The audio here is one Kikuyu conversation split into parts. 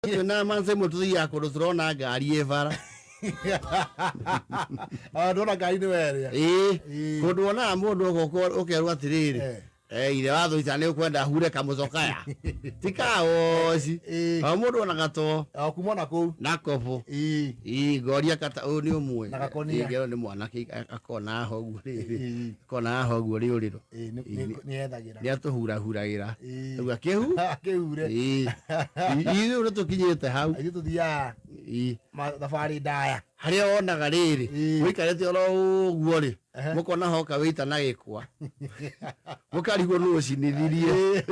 Twĩna manse imwe tũthiaga kũndũ tũrona ngari ĩ bara. Ah, ndona ngari nĩ werĩa. Ĩĩ. Ĩĩ. Kũndũ wonaga mũndũ ũgoka ũkerwo atĩrĩrĩ, ithe wa thũita nĩ ũkwenda hure kamũcokaya. Ti kawoci. Ĩĩ. O mũndũ onaga to O kuma na kũu. Na kobo. Ĩĩ. Ĩĩ, ngoria kata ũyũ nĩ ũmwe. Na gakonia. Ĩĩ, ngerwo nĩ mwanake akona haha ũguo rĩrĩ. Ĩĩ. Akona haha ũguo rĩũrĩro. Ĩĩ, nĩ ethagĩra. Nĩ atũhurahuragĩra. Ĩĩ. Auga kĩhu. Kĩhure. Ĩĩ. Ithuĩ nĩ tũkinyĩte hau. Ithuĩ tũthiaga Ĩĩ. thabarĩ ndaya. Harĩa wonaga rĩrĩ, mũikarĩte oro ũguo rĩ, mũkona hoka wĩita na gĩkwa, mũkarigwo nũ ũcinithirie.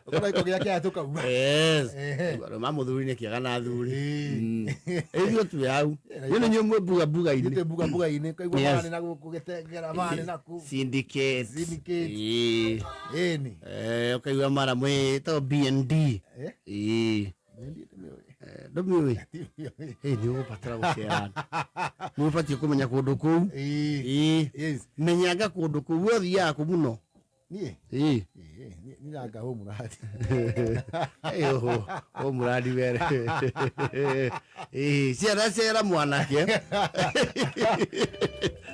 Ũkona gĩko gĩa kĩaya tũkauma. Yes. Ehe. Ma mũthuri nĩ kĩega na athuri. Ĩĩ. Ithuĩ twĩ hau. Nĩ nĩ nyuĩ mbuga mbuga-inĩ. Ithuĩ mbuga mbuga-inĩ kaigua marĩ na gũkũ gĩtengera marĩ na kũ. Syndicate. Syndicate. Ĩĩ. Ĩni. Eh, ũkaigua mara mwĩ to B&D. Eh? Ĩĩ. Eh, ndũmĩũĩ? Ĩ, nĩ ũgũbatara gũcera. Nĩ ũbatiĩ kũmenya kũndũ kũu. Ĩĩ. Ĩĩ. Yes. Menyanga kũndũ kũu. We ũthiaga kũ mũno? Niĩ? Ĩĩ. Ĩĩ, niĩ nanga hũ mũrandi. Ĩ, ũhũ, hũ mũrandi were. Ĩĩ, cera cera mwanake.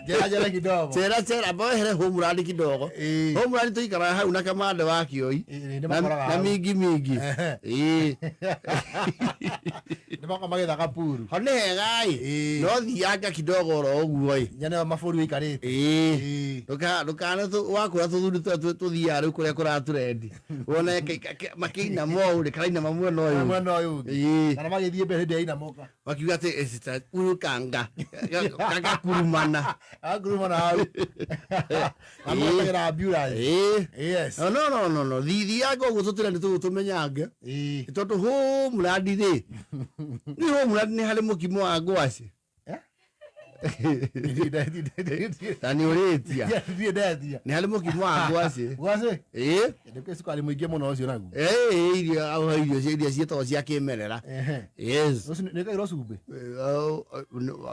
Njera njera kidogo. Cera cera, amba wehere hũ mũrandi kidogo. Ĩĩ. Hũ mũrandi tũikaraga hau na kamande wa kĩoi. Ĩĩ, nĩ Na makoraga na hau. mingi mingi. Ehe. Ĩĩ. Nĩ makoragwo magĩthaka puru. Ho nĩ hega ĩ. Ĩĩ. No thianga kidogo oro ũguo ĩ. Nyone mabũrũri wĩikarĩte. Ĩĩ. Ĩĩ. Ndũkane wakũra tũthuri tũrĩa tũthiaga rĩu kũrĩa kũratũrendi. Wone makĩinama ũũ rĩ, karainama mwena ũyũ. Mwena ũyũ ũngĩ. Ĩĩ. Kana magĩthiĩ mbere hĩndĩ yainamũka. Makiuga atĩ ĩcita huyu kanga gagakurumana. Agurumana hau. Amũtagĩra ambulance. Ĩĩ. Yes. No, no, no, no, no. Thithianga ũguo tũtũrendi tũu tũmenyange. Ĩĩ. Tondũ homeland rĩ, nĩ homeland nĩ harĩ mũkimo wa ngwacĩ. Eh? Ta nĩ ũrĩtia. Ndiĩ ndetia. Nĩ harĩ mũkimo wa ngwacĩ. Ngwacĩ? Ĩĩ. Ndĩkĩ cukari mũingĩ mũno ũcio naguo. Ĩĩ, irio irio iria ciĩtagwo cia kĩmerera. Ehe. Yes. Ũcio nĩ wĩkagĩrwo cumbĩ?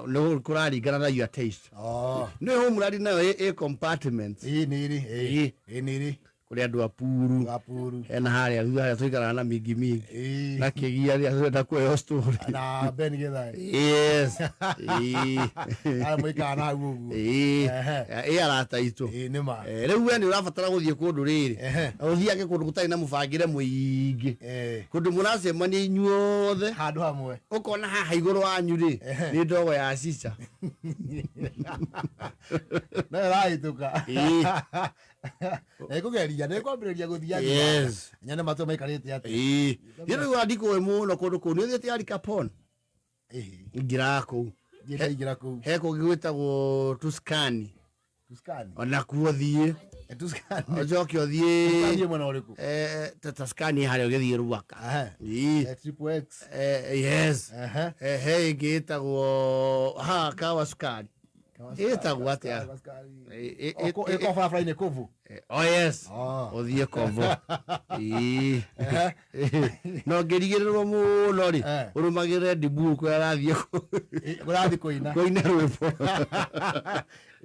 Nĩ kũraringana na your taste. Oh. Nĩ homeland nayo ĩ compartment. Ĩĩ nĩ ĩrĩ. Ĩĩ. Ĩĩ nĩ ĩrĩ. Kũrĩ andũ a puru. A puru. Hena harĩa thutha harĩa tũikaraga na mingi mingi. Ĩĩ. Na kĩgia rĩrĩa tũrenda kuoya story. Na Ben Githae. Yes. Ĩĩ. Arĩa mũikaraga na hau ũguo. Ĩĩ. Ehe. Ĩ arata aitũ. Ĩĩ nĩ ma. Eh, rĩu we nĩ ũrabatara gũthiĩ kũndũ rĩrĩ. Ehe. Ũthiage kũndũ gũtarĩ na mũbangĩre mũingĩ. Eh. Kũndũ mũracemania inyuothe. Handũ hamwe. Ũkona haha igũrũ wanyu rĩ, Ehe. nĩ ndogo ya cica. No ĩrahĩtũka. Ĩĩ. Nĩngũgeria, nĩngwambĩrĩria gũthiathia. Yes. Nyone matũ maikarĩte atĩa. Ĩĩ. Niĩ rĩu andikũĩ mũno kũndũ kũu. Nĩ ũthiĩte Al Capone? Ĩhĩ. Ingĩraga kũu. Thiĩ ndaingĩra kũu. He kũngĩ gwĩtagwo Tuscany. Tuscany. Ona kuo thiĩ. Eh, Tuscany. Ũcoke ũthiĩ. Tuscany ĩ mwena ũrĩkũ? Eh, Tuscany harĩa ũgĩthiĩ Ruaka. Ehe. Ĩĩ. Eh, Triple X. Eh, yes. Ehe. Eh, he ĩngĩ ĩtagwo ha kawa sukari. Ĩtagwo atĩa? Ĩko barabara-inĩ Kovu. Oh yes. Oh. Ũthiĩ Kovu. Ĩĩ. Na ũngĩrigĩrĩrwo mũno rĩ, Eh. ũrũmagĩrĩre Ndibu kũrĩa arathiĩ Kũrathiĩ kũina. kũina rwĩmbo.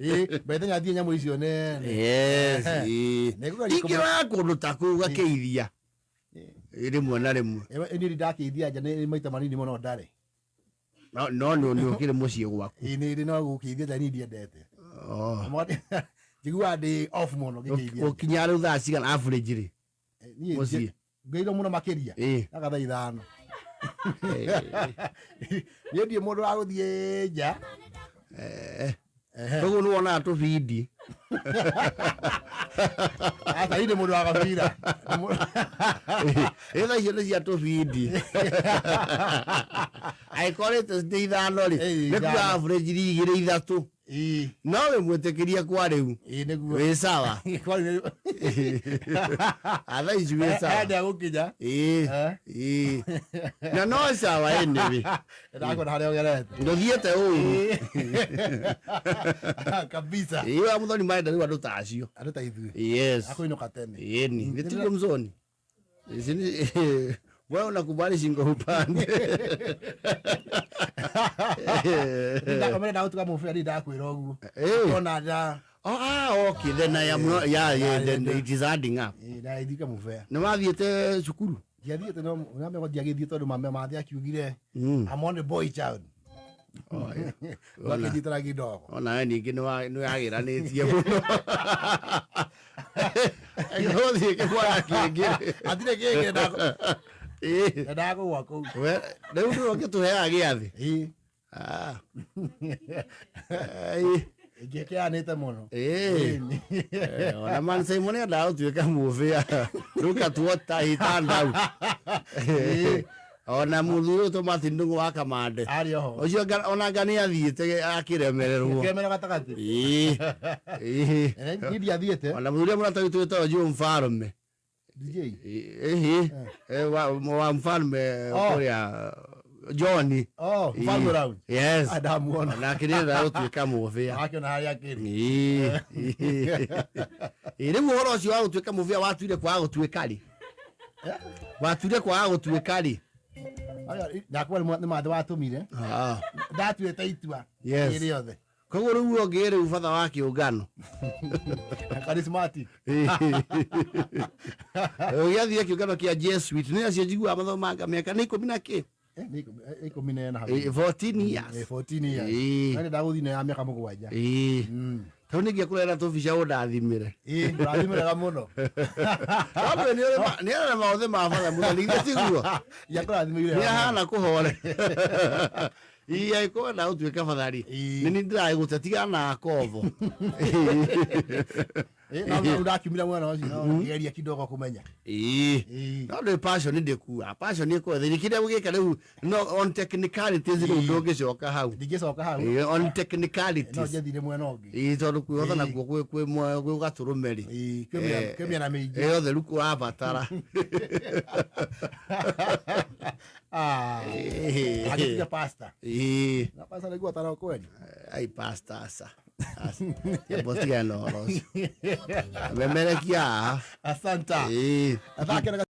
Ĩĩ, mbere thiĩ nyamũ icio nene. Yes. Ehe. Ĩĩ. Nĩngũgeria Ingĩroya kũndũ ta kũu gakĩithia. Rĩmwe na rĩmwe. Ĩĩ, niĩ ndakĩithia nja nĩ maita manini mũno ndarĩ. No no nĩ ũkĩrĩ mũciĩ gwaku. Ĩĩ nĩ no gũkĩithia nja niĩ ndiendete. Oh. Njiguaga ndĩ off mũno ngĩkĩithia nja. Ũkinyaga rĩu thaa cigana average rĩ? Niĩ Mũciĩ. ngĩirwo mũno makĩria. Ĩĩ. Aga thaa 5. Niĩ ndirĩ mũndũ wa gũthiĩ nja. Eh. Ehe. Koguo nĩ wonaga tũbindi. Aca niĩ ndĩ mũndũ wa gabira. Ĩ thaa icio nĩ cia tũbindi. Angĩkorwo rĩte nĩ 5 rĩ, Ĩĩ, nĩ kuga 5. average igĩrĩ ithatũ. Ĩĩ. No wĩ mwĩtĩkĩria kwa rĩu. Ĩĩ nĩguo. Wĩ sawa. Kwa rĩu. Ah, thaa ici wĩ sawa. Hĩndĩ ya gũkinya. Ĩĩ. Eh. Ĩĩ. Na no sawa anyway. Ndakwenda harĩa ũgerete. Ndũthiĩte ũru. Kabisa. Ĩĩ wa Mũthoni marenda rĩu andũ ta acio. Andũ ta ithuĩ. Yes. Akũinũka tene. Ĩni. Nĩ tiguo Mzoni. Wewe unakubali shingo upande. Ndakomere ndagũtuga mũbira niĩ ndakwĩra ũguo. Eh. Ona nda Oh, ah, okay. Then I am not, yeah, yeah, then it is adding up. Ĩĩ, ndaithika mũbira. Nĩ wathiĩte cukuru? Ndiathiĩte no namenya ndiagĩthiĩ tondũ mame mathĩ akiugire, "I'm on the boy child." Makĩnjitĩra kidogo. Ona we ningĩ nĩ wagĩranĩtie mũno. Gũthiĩ kĩmwana kĩngĩ. Hatirĩ kĩngĩ ndendaga kũgwa kũu. Rĩu nĩwe ũngĩtũheaga gĩathĩ. Ĩĩ. Ah. Ai. Ingĩkĩanĩte mũno. Ĩĩ. Ona man Simon endaga gũtuĩka mũbĩa. Look at what he turned out. Ona mũthuri ũyũ Thomas Ndung'u wa Kamande. Arĩ oho. Ũcio ona nga nĩ athiĩte akĩremererwo. Kĩremera gatagatĩ. Ĩĩ. Ĩĩ. Niĩ ndiathiĩte. Ona mũthuri ũrĩa mũrata witũ wĩtagwo Joe Mfalme. DJ. Ĩhĩ. Wa Mfalme Oh. kũrĩa John. Oh, Mfalme Lounge. Yes. Ah, ndamuona. Onake nĩ endaga gũtuĩka mũbĩa. Akĩona harĩa akĩrĩ. Ĩĩ. Ĩĩ, rĩu ũhoro ũcio wa gũtuĩka mũbĩa watuire kwaga gũtuĩka rĩ? Watuire kwaga gũtuĩka rĩ? Ndakwa nĩ mathĩ watũmire. Ah. Ndatuĩte itua. Yes. Rĩothe. Koguo rĩu ũngĩ rĩu batha wa kĩũngano. Charismatic. Ũgĩathiĩ kĩũngano kĩa Jesuit nĩ acio njiguaga mathomanga mĩaka nĩ ikũmi na kĩ? Nĩ 14 hau. 14 years. 14 years. Ĩĩ. Na ndagũthiĩ na ya mĩaka 7. Ĩĩ. Tondũ nĩngĩakũrehera tũbica ũndathimĩre. Ĩĩ, ũrathimĩraga mũno. Tondũ nĩ arĩ maũthĩ ma batha mũthoni githĩ tiguo? Yakũrathimĩire. Nĩ ahana kũhore. Ĩĩ, angĩkorwo wenda gũtuĩka bathari. Ĩĩ. Nĩ niĩ ndĩragĩgũte tigana na kobo. No rĩu ndakiumire mwena ũcio no ngĩgeria kidogo kũmenya. Ĩĩ. Ĩĩ. No ndĩ passion ndĩkua. Passion ĩkorwo thĩinĩ kĩrĩa ũgĩka rĩu no on technicalities rĩu ndũngĩcoka hau. Ndingĩcoka hau. Ĩĩ, on No technicalities. njethire mwena ũngĩ. Ĩĩ, tondũ kwĩhotha nakuo kwĩ gatũrũme rĩ. Ĩĩ, kwĩ mĩena mĩingĩ. Ĩĩ, yothe rĩu kũrabatara. Ah. Ĩĩ. Agĩtiga pastor. Ĩĩ. Na pastor nĩguo atara kweli. Ai pastor aca. Aca. Mbotigana na ũhoro ũcio. Memerekia haha. Asante. Ĩĩ. Athakĩra.